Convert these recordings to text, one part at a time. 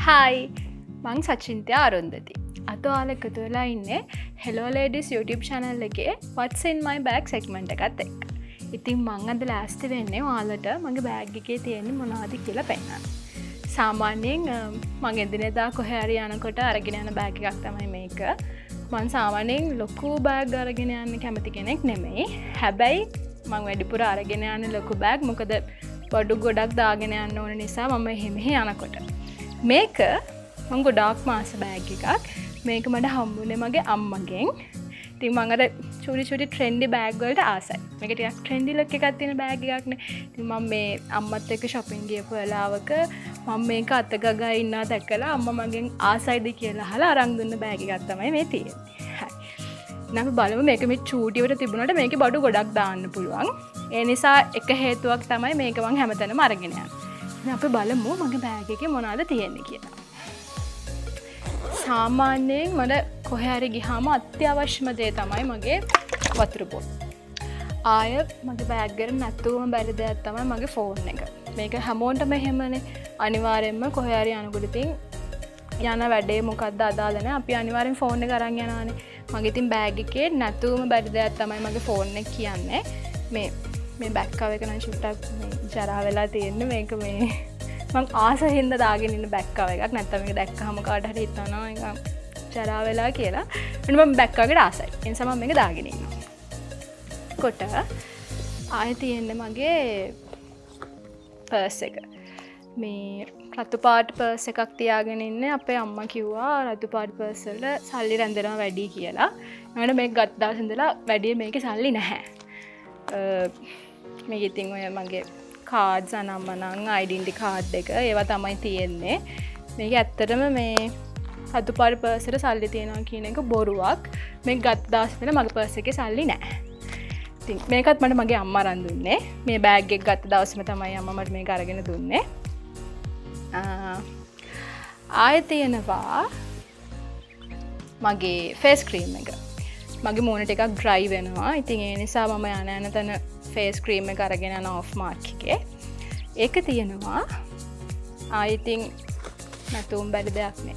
Hi, මං සචින්ත්‍යා අරුන්දති. අද ඔයාලා එකතු වෙලා ඉන්නේ Hello Ladies YouTube channel එකේ What's in my bag segment එකත් එක්ක. ඉතින් මං අද ලෑස්ති වෙන්නේ ඔයාලට මගේ බෑග් එකේ තියෙන්නේ මොනවද කියලා පෙන්නන්න. සාමාන්‍යයෙන් මං එදිනෙදා කොහේ හරි යනකොට අරගෙන යන බෑග් එකක් තමයි මේක. මං සාමාන්‍යයෙන් ලොකු බෑග් අරගෙන යන්න කැමති කෙනෙක් නෙමෙයි. හැබැයි මං වැඩිපුර අරගෙන යන්නේ ලොකු බෑග්. මොකද බඩු ගොඩක් දාගෙන යන්න ඕන නිසා මම එහෙ මෙහෙ යනකොට. මේක මං ගොඩාක්ම ආස බෑග් එකක්. මේක මට හම්බුනේ මගේ අම්මගෙන්. ඉතින් මං අර චූටි චූටි ට්‍රෙන්ඩි බෑග් වලට ආසයි. මේක ටිකක් ට්‍රෙන්ඩි ලුක් එකක් තියෙන බෑග් එකක්නේ. ඉතින් මං මේ අම්මත් එක්ක ෂොපින් ගියපු වෙලාවක මං මේක අත ගගා ඉන්නවා දැකලා අම්මා මගෙන් ආසයිද කියලා අහලා අරන් දුන්න බෑග් එකක් තමයි මේ තියෙන්නේ. හරි. දැන් අපි බලමු මේක මේ චූටිවට තිබුණාට මේකේ බඩු ගොඩක් දාන්න පුළුවන්. ඒ නිසා එක හේතුවක් තමයි මේක මං හැමතැනම අරගෙන යන්නේ. දැන් අපි බලමු මගේ බෑග් එකේ මොනවද තියෙන්නේ කියලා. සාමාන්‍යයෙන් මට කොහේ හරි ගියාම අත්‍යවශ්‍යම දේ තමයි මගේ වතුර බෝතලය. ආය මගේ බෑග් එකට නැතුවම බැරි දෙයක් තමයි මගේ ෆෝන් එක. මේක හැමෝටම එහෙමනේ. අනිවාර්යයෙන්ම කොහේ හරි යනකොට ඉතින් යන වැඩේ මොකද්ද අදාළ නැහැ. අපි අනිවාර්යෙන් ෆෝන් එක අරන් යනවානේ. මගේ ඉතින් බෑග් එකේ නැතුවම බැරි දෙයක් තමයි මගේ ෆෝන් එක කියන්නේ. මේ බෑක් කවර් එක නම් චුට්ටක් මේ ජරා වෙලා තියෙන්නේ. මේක මේ මං ආස හින්දා දාගෙන ඉන්න බෑක් කවර් එකක්. නැත්තම් මේක දැක්කහම කාට හරි හිතනවා නිකන් ජරා වෙලා කියලා. එන්න මං බෑක් කවර් එකට ආසයි. ඒ නිසා මං මේක දාගෙන ඉන්නවා. කොට ආයෙ තියෙන්නේ මගේ පර්ස් එක. මේ රතු පාට පර්ස් එකක් තියාගෙන ඉන්නේ. අපේ අම්මා කිව්වා රතු පාට පර්ස් වල සල්ලි රැඳෙනවා වැඩි කියලා. මම මේක ගත්ත දවස් ඉඳලා වැඩි මේකේ සල්ලි නැහැ. මේක ඉතින් ඔය මගේ කාඩ්ස් අනම්මනම් අයිඩෙන්ටි කාඩ් එක ඒවා තමයි තියෙන්නේ. මේක ඇත්තටම මේ රතු පාට පර්ස් එකට සල්ලි තියෙනවා කියන එක බොරුවක්. මේක ගත්ත දවස් ඉඳලා මගේ පර්ස් එකේ සල්ලි නැහැ. ඉතින් මේකත් මට මගේ අම්මා අරන් දුන්නේ. මේ බෑග් එක ගත්ත දවසේම තමයි අම්මා මට මේක අරගෙන දුන්නේ. ආයෙ තියෙනවා මගේ ෆේස් ක්‍රීම් එක. මගේ මූණ ටිකක් ඩ්‍රයි වෙනවා. ඉතින් ඒ නිසා මම යන යන තැන ෆේස් ක්‍රීම් එක අරගෙන යන ඔෆ් මාර්ක් එකේ. ඒක තියෙනවා. ආයෙ ඉතින් නැතුවම බැරි දෙයක් නේ.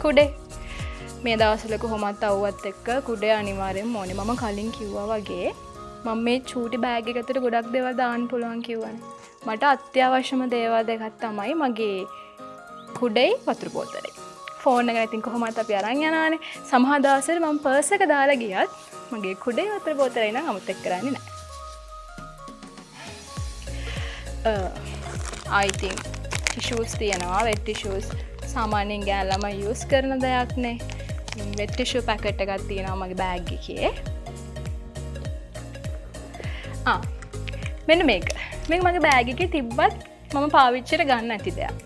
කුඩේ. මේ දවස්වල කොහොමත් අවුවත් එක්ක කුඩේ අනිවාර්යෙන්ම ඕනේ. මම කලින් කිව්වා වගේ මම මේ චූටි බෑග් එක ඇතුලේ ගොඩක් දේවල් දාන්න පුළුවන් කිව්වනේ. මට අත්‍යවශ්‍යම දේවල් දෙකක් තමයි මගේ කුඩේයි වතුර බෝතලේ. ෆෝන් එක ඉතින් කොහොමත් අපි අරන් යනවානේ. සමහර දවස්වල මම පර්ස් එක දාලා ගියත් මගේ කුඩේ වතුර බෝතලේ නම් අමතක කරන්නේ නෑ. ආයි ඉතින් ටිෂූස් තියෙනවා, වෙට් ටිෂූස්. සාමාන්‍යයෙන් ගෑනු ළමයි යූස් කරන දෙයක් නේ. වෙට් ටිෂූ පැකට් එකක් තියෙනවා මගේ බෑග් එකේ. මෙන්න මේක. මේක මගේ බෑග් එකේ තිබ්බත් මම පාවිච්චියට ගන්න නැති දෙයක්.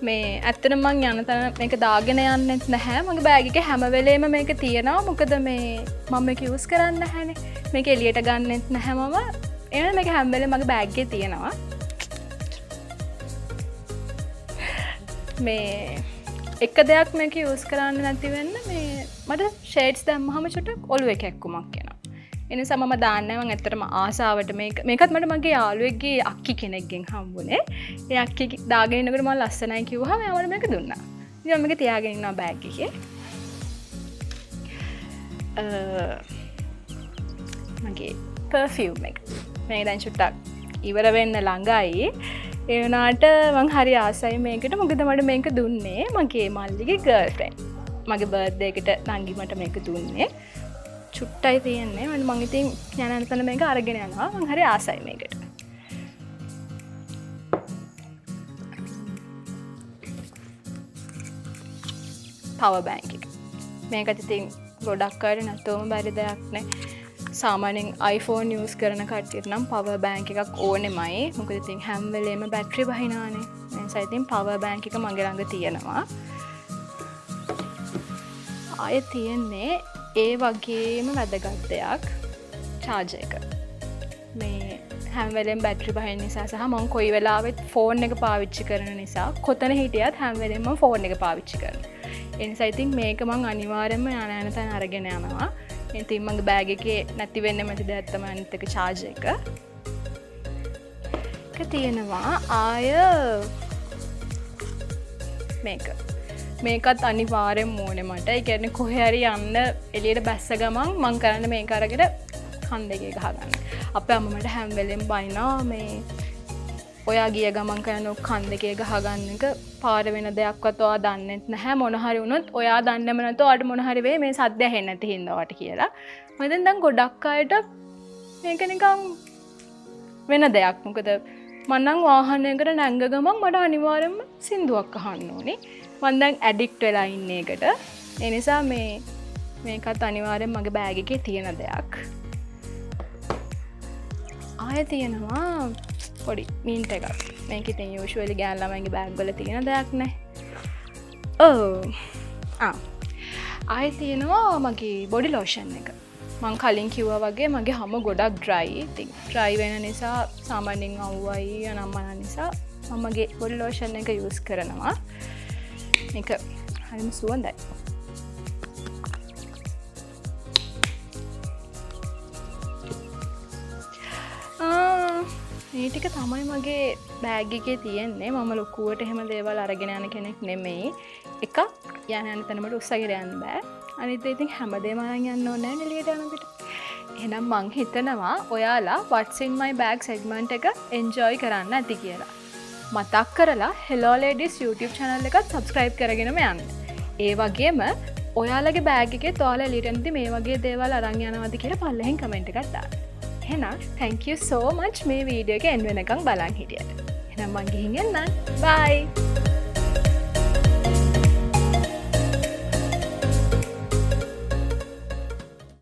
මේ ඇත්තටම මං යන තැන මේක දාගෙන යන්නෙත් නැහැ. මගේ බෑග් එකේ හැම වෙලේම මේක තියෙනවා. මොකද මේ මම මේක යූස් කරන්නේ නැහැනේ. මේක එළියට ගන්නෙත් නැහැ මම. ඒ වුණාට මේක හැම වෙලේම මගේ බෑග් එකේ තියෙනවා. මේ එක දෙයක් මේක යූස් කරන්න නැති වෙන්න මේ මට ෂේඩ්ස් දැම්මහම චුට්ටක් ඔළුවේ කැක්කුමක් එනවා. ඒ නිසා මම දාන්නේ නැහැ. මං ඇත්තටම ආසාවට මේකත් මට මගේ යාළුවෙක්ගේ අක්කි කෙනෙක්ගෙන් හම්බුනේ. ඒ අක්කි දාගෙන ඉන්නකොට මම ලස්සනයි කිව්වහම එයා මට මේක දුන්නා. ඉතින් මම මේක තියාගෙන ඉන්නවා බෑග් එකේ. මගේ පර්ෆියුම් එක. මේක දැන් චුට්ටක් ඉවර වෙන්න ළඟයි. ඒ වුණාට මං හරි ආසයි මේකට. මොකද මට මේක දුන්නේ මගේ මල්ලිගේ ගර්ල්ෆ්‍රෙන්ඩ්. මගේ බර්ත්ඩේ එකට නංගි මට මේක දුන්නේ. චුට්ටයි තියෙන්නේ. මං ඉතින් යන යන තැන මේක අරගෙන යනවා. මං හරි ආසයි මේකට. පවර් බැංක් එක. මේකත් ඉතින් ගොඩක් අයට නැතුවම බැරි දෙයක් නේ. සාමාන්‍යයෙන් iPhone use කරන කට්ටියට නම් පවර් බැංක් එකක් ඕනෙමයි. මොකද ඉතින් හැම වෙලේම බැටරි බහිනවානේ. ඒ නිසා ඉතින් පවර් බැංක් එක මගේ ළඟ තියෙනවා. ආයෙ තියෙන්නේ ඒ වගේම වැදගත් දෙයක්, චාර්ජර් එක. මේ හැම වෙලේම බැටරි බහින නිසා සහ මං කොයි වෙලාවෙත් ෆෝන් එක පාවිච්චි කරන නිසා කොතන හිටියත් හැම වෙලේම මං ෆෝන් එක පාවිච්චි කරනවා. ඒ නිසා ඉතින් මේක මං අනිවාර්යයෙන්ම යන යන තැන අරගෙන යනවා. ඉතින් මගේ බෑග් එකේ නැති වෙන්නේ නැති දෙයක් තමයි අනිත් එක චාර්ජර් එක. එක තියෙනවා ආය මේක. මේකත් අනිවාර්යෙන්ම ඕනේ මට. ඒ කියන්නේ කොහේ හරි යන්න එළියට බැස්ස ගමන් මං කරන්නේ මේක අරගෙන කන් දෙකේ ගහගන්න. අපේ අම්මා මට හැම වෙලෙම බයිනවා මේ ඔයා ගිය ගමන් කරන ඔය කන් දෙකේ ගහගන්න එක පාර වෙන දෙයක්වත් ඔයා දන්නෙත් නැහැ. මොන හරි වුණොත් ඔයා දන්නේම නැතුව ඔයාට මොන හරි වෙයි මේ සද්ද ඇහෙන්නේ නැති හින්දා ඔයාට කියලා. මම ඉතින් දැන් ගොඩක් අයට මේක නිකන් වෙන දෙයක්. මොකද මං නම් වාහනයකට නැංග ගමන් මට අනිවාර්යයෙන්ම සින්දුවක් අහන්න ඕනේ. මං දැන් ඇඩික්ට් වෙලා ඉන්නේ ඒකට. ඒ නිසා මේකත් අනිවාර්යයෙන් මගේ බෑග් එකේ තියෙන දෙයක්. ආයෙ තියෙනවා පොඩි මින්ට් එකක්. මේක ඉතින් යූෂුවලි ගෑනු ළමයින්ගේ බෑග් වල තියෙන දෙයක් නේ. ඔව්. ආයෙ තියෙනවා මගේ බොඩි ලෝෂන් එක. මං කලින් කිව්වා වගේ මගේ හැම ගොඩක් ඩ්‍රයි. ඉතින් ඩ්‍රයි වෙන නිසා සාමාන්‍යයෙන් අවුවයි අනම්මන නිසා මම මගේ බොඩි ලෝෂන් එක යූස් කරනවා. මේක හරිම සුවඳයි. මේ ටික තමයි මගේ බෑග් එකේ තියෙන්නේ. මම ලොකුවට එහෙම දේවල් අරගෙන යන කෙනෙක් නෙමෙයි. එකක් යන යන තැනමට උස්සගෙන යන්න බෑ. අනිත් දේ ඉතින් හැමදේම අරන් යන්න ඕනේ නෑනේ එළියට යනකොට. එහෙනම් මං හිතනවා ඔයාලා What's in my bag segment එක enjoy කරන්න ඇති කියලා. මතක් කරලා Hello Ladies YouTube channel එකත් subscribe කරගෙනම යන්න. ඒ වගේම ඔයාලගේ බෑග් එකේ ඔයාලා එළියට යනදී මේ වගේ දේවල් අරන් යනවද කියලා පල්ලෙහෙන් කමෙන්ට් එකක් දාන්න. එහෙනම් thank you so much මේ වීඩියෝ එක එන් වෙනකන් බලන් හිටියට. එහෙනම් මං ගිහින් එන්නම්. Bye.